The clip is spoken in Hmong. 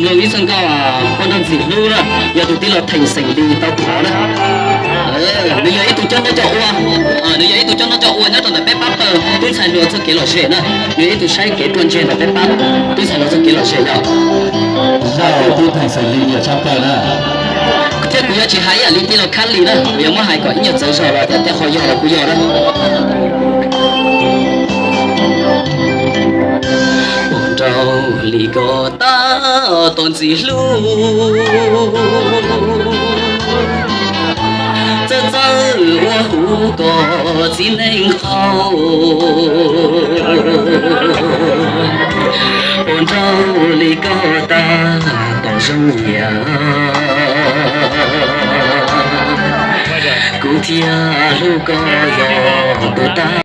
Ib txoj nkauj poj nrauj ntxim hlub na, yog tus tij laug Theem xeem Lis tau thov na. Nws yog ib tug coj noj coj ua, nws yog ib tug coj noj coj ua nyob rau ntawm peb pab pawg tub ntxhais hluas txoj kev lom zem na. Nws yog ib tug saib kev ruaj ntseg ntawm peb pab tub ntxhais hluas txoj kev lom zem yog. Zaj tub Theem xeem Lis nyiam tshaj plaws na. Thiab kuv yuav tsis hais ib yam li tij laug Khab Lis na, kuv yuav muab hais kom ib nyuag txawv zog los tias tej qho yog los kuv yog na. Ua nraug li koj tab tom ntxim hlub, txawj txawj ua huv kom txiv neej qau. Ua nraug li koj tab tom zoo yam, kuv thiaj hlub koj yog tus tab